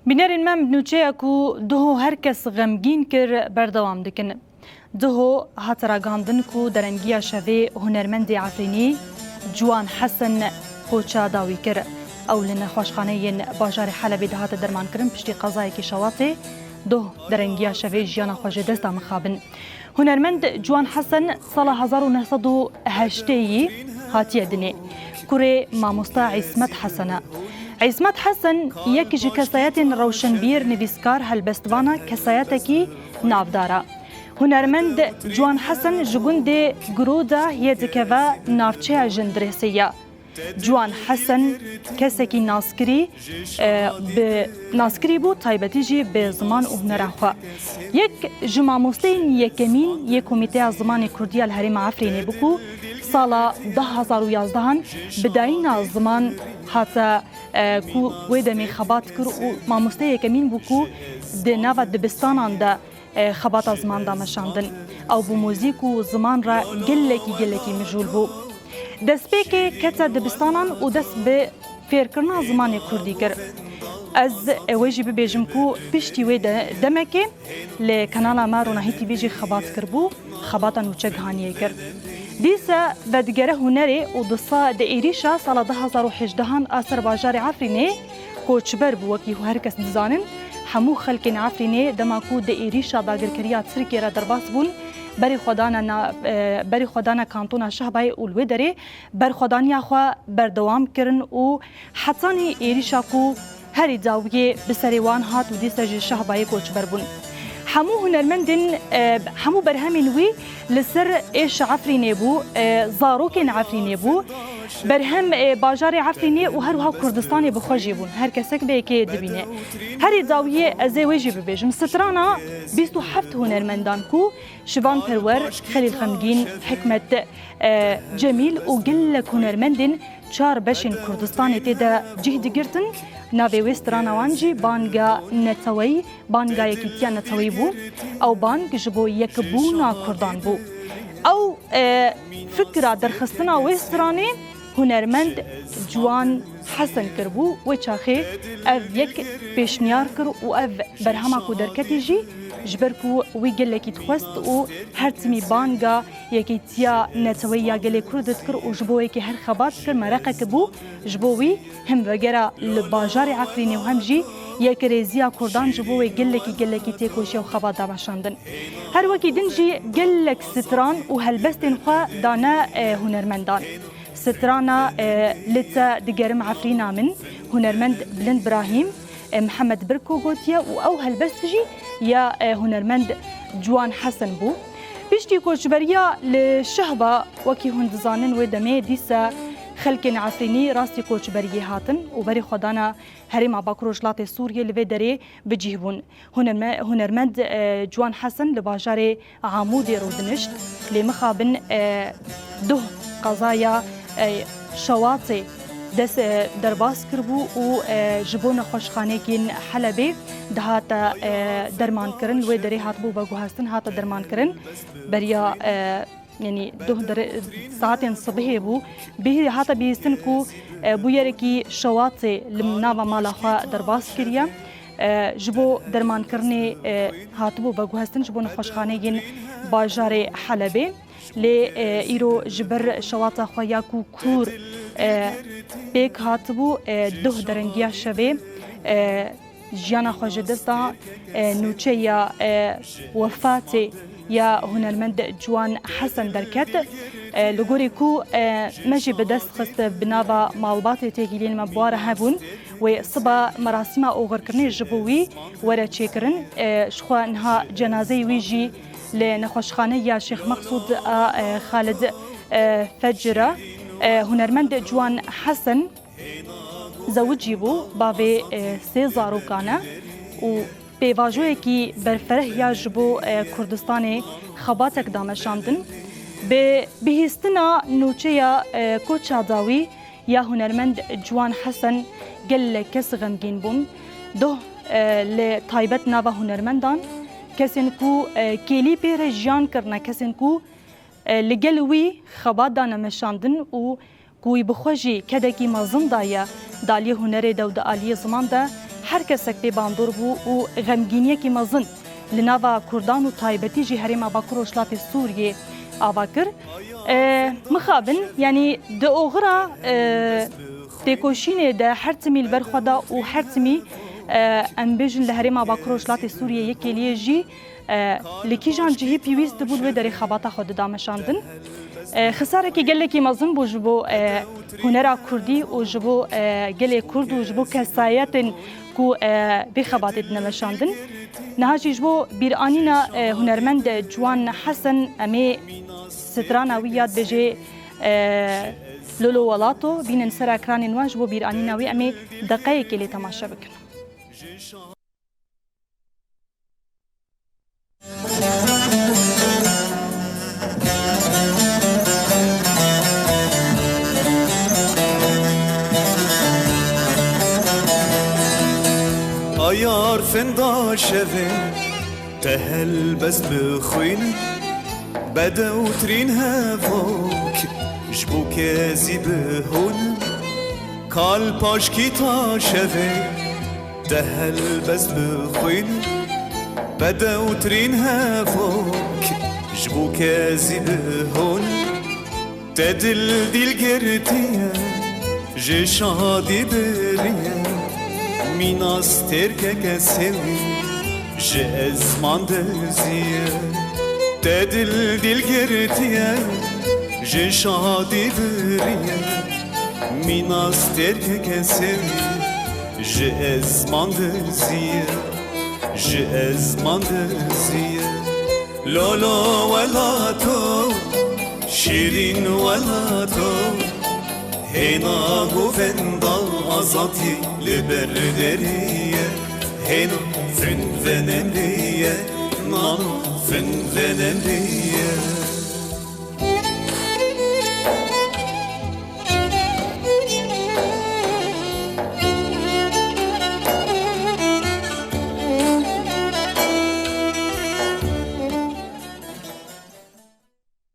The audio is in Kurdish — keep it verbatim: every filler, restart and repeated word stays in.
Bînerên me, nûçeya ku duho her kes xemgîn kir, berdewam dikin. Duho hate ragihandin ku derengiya şevê hunermendê Efrînî Ciwan Hesen koça dawî kir. Ew li nexweşxaneyên bajarê Helebê dihate dermankirin piştî qezayekî şewatê. Duh derengiya şevê jiyana xwe ji dest da mixabin. Hunermend Ciwan Hesen sala hezar û neh sed û heştê yî hatiye dinê. Kurê mamosta Îsmet Hesen e. Îsmet Hesen yek ji kesayetên rewşenbîr, nivîskar, helbestvan e, kesayetekî navdar e. Hunermend Ciwan Hesen ji gundê Giroda yê dikeve navçeya Cindirêsê ye. Ciwan Hesen kesekî naskirî, e, bi naskirî bû, taybetî jî bi ziman û hunera xwe. Yek ji mamosteyên yekemîn yê Komîteya Zimanê Kurdî ya li Herêma Efrînê bû ku sala du hezar û yazdehan bi dayîna ziman hate, e, ku wê demê xebat kir û mamosteyê yekemîn bû ku di nava dibistanan de e, xebata ziman da meşandin. Ew bi muzîk û ziman re gelekî, gelekî mijûl bû. Destpêkê kete dibistanan û dest bi fêrkirina zimanê kurdî kir. Ez, e, wê jî bibêjim ku piştî wê de, demekê li kanala me Ronahî T V jî xebat kiribû, xebata nûçegihaniyê kir. Dîse vedigere hunerê û di sa-, di êrîşa sala du hezar û hejdehan a ser bajarê Efrînê koçber bû, wekî her kes dizanin. Hemû xelkên Efrînê dema ku di êrîşa dagirkeriya Tirkiyê re derbas bûn, berê xwe dane na-, e, berê xwe dane kantona Şehbayê û li wê derê berxwedaniya xwe berdewam kirin û hetanî êrîşa ku herî dawiyê bi serê wan hat û dîsa ji Şehbayê koçber bûn. Hemû hunermendên, e, hemû berhemên wî li ser êşa Efrînê bû, e, zarokên Efrînê bû. Berhem, e, bajarê Efrînê û her wiha Kurdistanê bi xwe jî bûn. Her kesek vê yekê dibîne. Herî dawiyê ez ê wê jî bibêjim. Strana bîst û heft hunermendan ku Şivan Perwer, Xelîl Xemgîn, Hikmet, e, Cemîl û gelek hunermendên çar beşên Kurdistanê tê de cih digirtin. Navê wê strana wan jî Banga Neteweyî, Banga Yekîtiya Neteweyî bû. Ew bang ji bo yekbûna Kurdan bû. Ew, e, fikra derxistina wê stranê hunermend Ciwan Hesen kiribû. Wê çaxê ev yek pêşniyar kir û ev berhema ku derketî jî ji ber ku wî gelekî dixwest û her timî banga yekîtiya neteweyî ya gelê Kurd dikir û ji bo wê yekê her xebat dikir, mereqek bû ji bo wî, hem vegera li bajarê Efrînê û hem jî yekrêziya Kurdan ji bo wê gelekî, gelekî têkoşiya û xebat da meşandin. Her wekî din jî gelek stran û helbestên xwe dane, e, hunermendan. Strana, e, Li Te Digerim Efrîna Min, hunermend Bilind Birahîm, e, Mihemed Birko gotiye û ew helbest jî ya, e, hunermend Ciwan Hesen bû. Piştî koçberiya li Şehba, wekî hûn dizanin, wê demê dîsa xelkên Efrînî rastî koçberiyê hatin û berê xwe dana Herêma Bakur Rojhilatê Sûriyê, li vê derê bi cih bûn. Hunerme-, hunermend, e, Ciwan Hesen li bajarê Amûdê rûdinişt, lê mixabin, e, duh qezaya, e, Şewatê dest, e, derbas kiribû û, e, ji bo nexweşxaneyekî yên Helebê dihate, e, dermankirin, li wê derê hatibû veguhestin, hate dermankirin. Beriya, e, Yanî duh dere-, saetên sibihê bû. Bihî-, hate bihîstin ku, e, bûyerekî Şewatê li nava mala xwe derbas kiriye. E, ji bo dermankirinê, e, hatibû veguhestin ji bo nexweşxaneyên bajarê Helebê. Lê, e, îro ji ber şewata xwe ya ku kûr, e, pêk hatibû, e, duh derengiya şevê, e, jiyana xwe ji dest da, e, nûçeya, e, wefatê ya hunermend Ciwan Hesen derket. E, li gorî ku, e, me jî bi dest xist, bi nava malbatê têkiliyên me bi wa re hebûn. Wê siba merasîma oxirkirinê ji bo wî were çêkirin. E, ji xwe niha cenazeyê wî jî li nexweşxaneya Şêx Meqsûd a, e, Xalid, e, Fecir e. E, hunermend Ciwan Hesen, Zewicî bû, bavê, e, sê zarokan e û pêvajoyekî berfereh ya ji bo, e, Kurdistanê xebatek da meşandin. Bi bihîstina nûçeya, e, koça dawî ya hunermend Ciwan Hesen gelek kes xemgîn bûn. Doh, e, li taybet nava hunermendan, kesên ku, e, kêlî pê re jiyan kirine, kesên ku, e, li gel wî xebat dane meşandin û ku wî bi xwe jî kedekî mezin daye di aliyê hunerê de û di aliyê ziman de, Her kesek pê bandor bû û xemgîniyekî mezin li nava Kurdan û taybetî jî herêma Bakur Rojhilatê Sûriyê ava kir. E, mixabin, yanî di oxira, e, têkoşînê de her timî li ber xwe da û her timî, e, em bêjin li herêma Bakur Rojhilatê Sûriyê yekê liyê jî, e, li kîjan cihî pêwîst dibû li wê derê xebata xwe dida meşandin. E, xisarekî gelekî mezin bû ji bo, e, hunera kurdî û ji bo, e, gelê kurd û ji bo kesayetên ku, e, vê xebatê dine meşandin. Niha jî ji bo bîranîna, e, hunermend Ciwan Hesen em ê strana wî ya dibêje, e, Lolo Welato bînin ser ekranên we, ji bo bîranîna wî em ê deqeyekê lê temaşe bikin. Ayar fenda şevê, te helbest bi xwîn, bedewtrîn hevok, ji bo kezî bi hûn, kal paşkî ta şevê, te helbest bi xwîn, bedewtrîn hevok, ji bo kezî bi hûn. Te dil dîl girtiye, ji şadî biriye, mînas têrkeke sewî, ji ezman diziye. Te dil dîl girtiye, ji şadî biriye, mînas têrkeke sewî, ji ezman diziye, ji ezman diziye. Lolo welato, şîrîn welato, hêna govenda azadî li ber derê ye, hêna fin venemrê ye, nano fin venemrê ye.